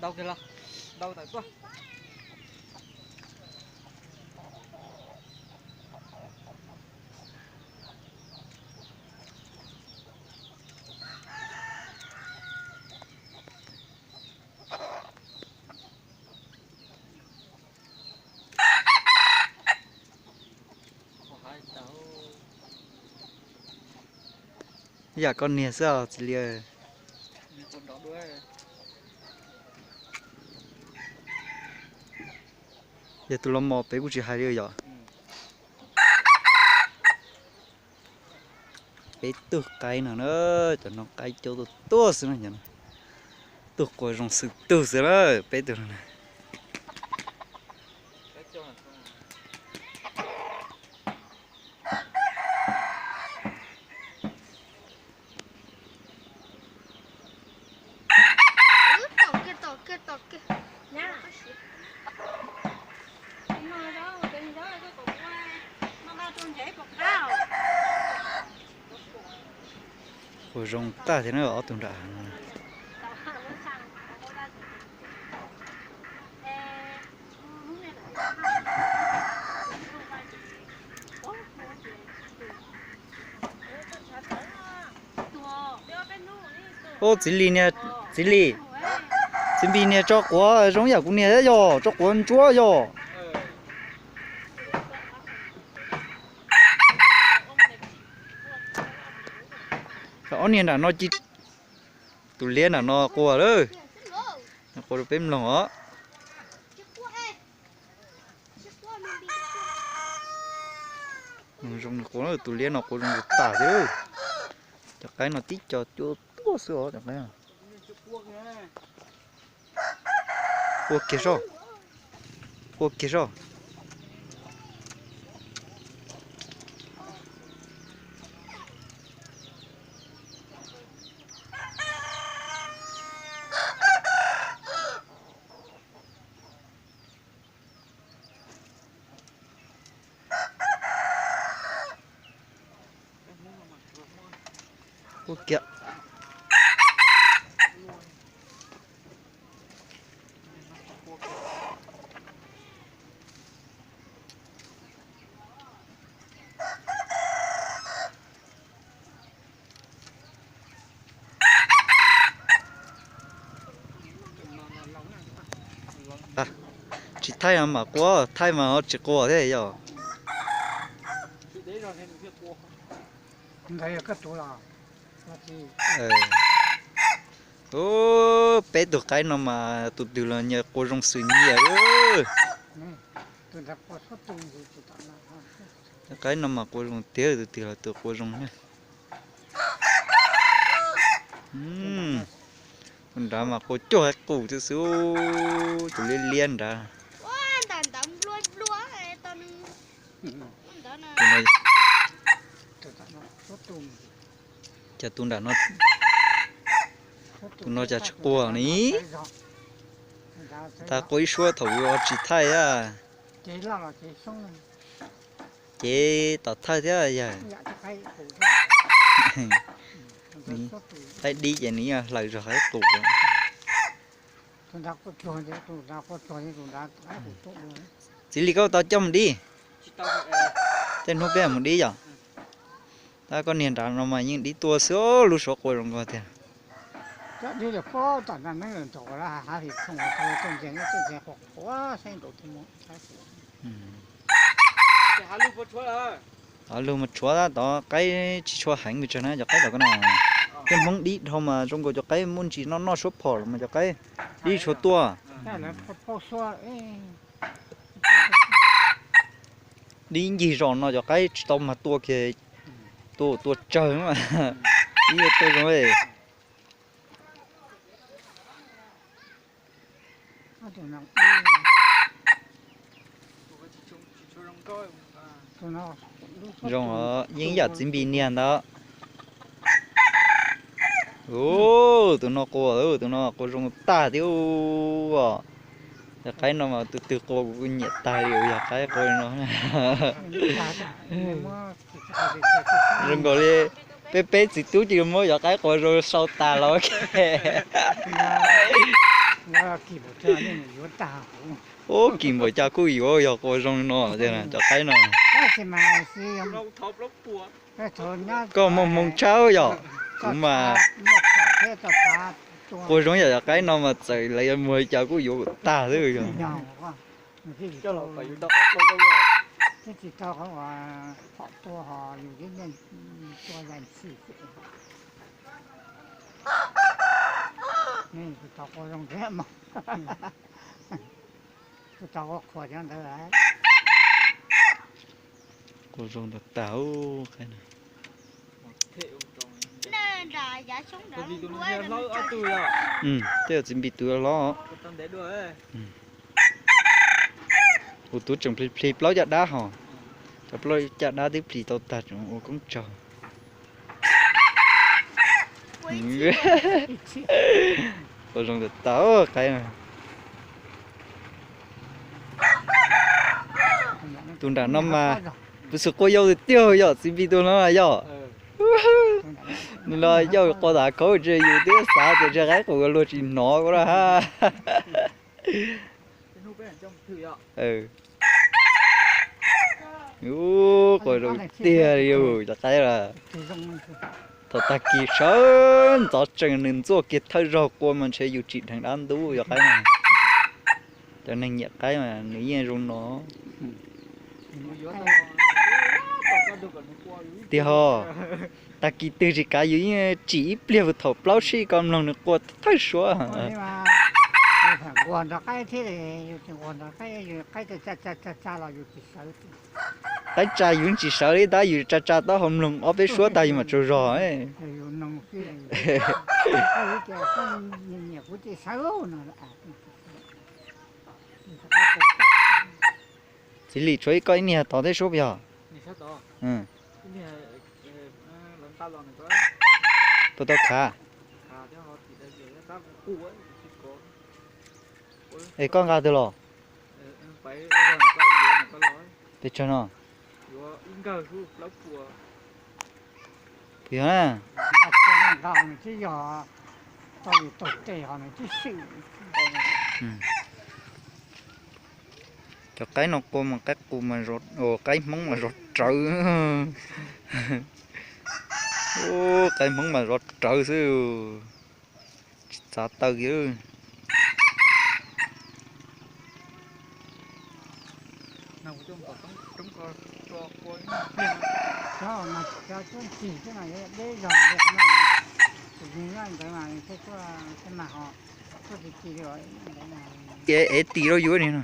Dau kiag los, dau tawm tuaj. Yam koj niag xwb os txiv Lis. Yog tus los mos peb kuj tsis hais li yom. Peb tug qaib no na, cov no qaib coob tuaj tuaj xwb na, tug quas zoo xwm tug xwb na, peb tug no na. Quas zoo tag thiab na ob tug nram no. Ub, txiv Lis niag, txiv Lis, txiv Npis niag tso quav zoo yam kuv niag thiab yog tso quav ntsuab yog. Ob niag nram no ci, tus liab nram no quas lawm, quas rau peb mloog os. Zoo nws quas, tus liab no quas zoo nws tas thiab. Cov qaib no tib co cua tuaj xwb os cov qaib. Quaj kiag soj, quaj kiag soj. Quaj kiag. Tsis thaij mas quaj, thaij mas ho tsis quaj thiab yog. Ub, peb tug qaib no mas tus twg los nyias quas zoo xwm nyias. Cov qaib no mas quas zoo tiag, tus twg los tus quas zoo na. Tus nrad mas quas cuag haiv qus thiab xwb, tus liab liab nrad. Cas tus nram no, tus no cas tsis quaj ni? Tag quaj ib suab thaum ub tsis thaij a. Ces tom thawj thiab yawg. Qaib dib ces nws yeej hlaws zog haiv qus. Txiv Lis, koj tau coj mus dib? Tej hnub peb mus dib yom? Tab koj niag nrad no mas yeej dib tuaj xwb, lub suav quaj zoo nkauj tiag. Hav lug mas tshuav tod, qaib tsis tshua heev pes tsawg na cov qaib tom ko no. Tej Hmoob dib dhau mas zoo nkaus cov qaib muaj ntsis noj noj suab phom los mas cov qaib dib tshua tuaj. Dib ncig zos no cov qaib tsis tau mag tua kiag, tua tua tsawg mas dib tuaj zoo. Zoo os, yeej yam txiv Npis niag ntawd. Ub, tus no quaj, tus no quaj zoo tag thiab. Cov qaib no mas tus twg quaj kuv nyiam tag li, yog qaib quaj no. Zoo nkaus li Peb peb txiv tub ces muab cov qaib qua zoo sau tas los. Ub, kis npaum cas kuj yuav yog qua zoo no tiag cov qaib no. Koj muaj hmoo tshaj yom. Kuv mas qua zoo yam cov qaib no mas txawm lawv yuav muag li cas kuj yuav tag xwb yog. Qua zoo tag tag. Tej yam txiv npis tus hlob. Kuv tus tseem plhis plhis plaub caj dab hos. Cov plaub caj dab twb plhis tau tag tseem ua koob tsaug. Qua zoo tag tag qaib. Tus nram no mas, kuv xum qua yau tiag tiag yom, txiv npis tus no yom. Nws los yau qua tas khaub tse yus twb xav tias ntshe qaib qus luag tsis hnov kuv na ha. Ub, qua zoo tiag li cov qaib lawm. Thaum tag kis sawv ntxov tsees nws ntxuaj kiag thawj zaug qua mas ntshe yus tsim dheev dab ntub cov qaib no. Cov neeg nyiam qaib mas nws yeej zoo no. Tiag ho, tag kis twg tsis kav yus yeej tsim ib pliag thaum plaub sij ko mloog nws qua thawj suab. Qaib tsa yus tsis sawv li tab yus tsa tsa taub hau mloog ob peb suab tag yus mam tsaug zog. Txiv Lis tshuav ib koj ib niag tod thiab sub yog? Puas tau khav? Es koj nqa twg los? Pes tsawg no? Puas yog na? Cov qaib no qua mas qaib qus, qaib hmoob mas zov rawv. Qaib hmoob mas zov rawv xwb, tsis txav taw kiag. Ev tis rau yus ni no.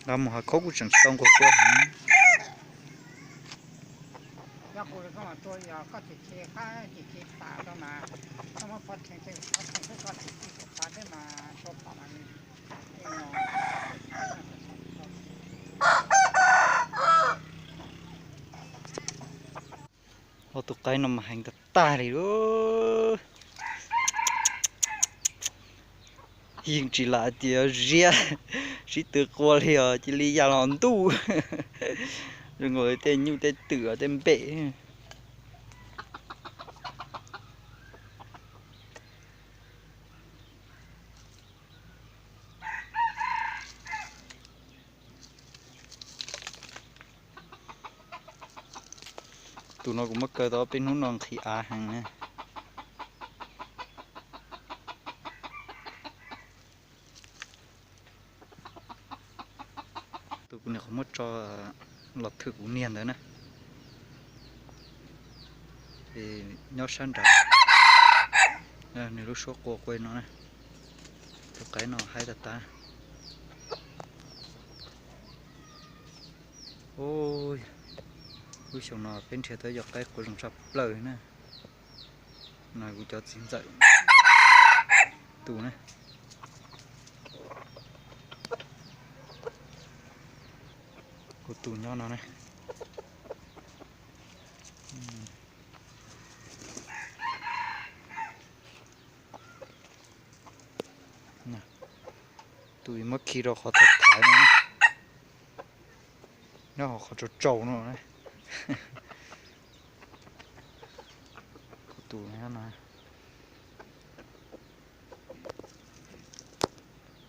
Nqa mus hav khaub kuj tseem tsis tau nquag kua heev. Ob tug qaib no mas heev tag tag li lawm. Yeej tsis lam hais tias ziab, sib tw qua li os, cia li ya los ntuj. Zoo nkaus li tej nyuj tej twm tej npem. Tus no kuv muab kaw tau peb hnub no nqhis av heev na. Tus kuv niam qhov muab tso los thwm kuv niag ntawd na. Nyob sab nraud, nws lub suab qua qua no na. Tus qaib no haib tag tag. Lub xyoo no peb nrhiav tau cov qaib qua zoo tshaj plaws na. No kuv cov txiv ntxawm tus na. Kuv tus nyob no ne. Tus muab khi rau qhov thaiv no, nyob hauv qhov tsaus tsaus no ne.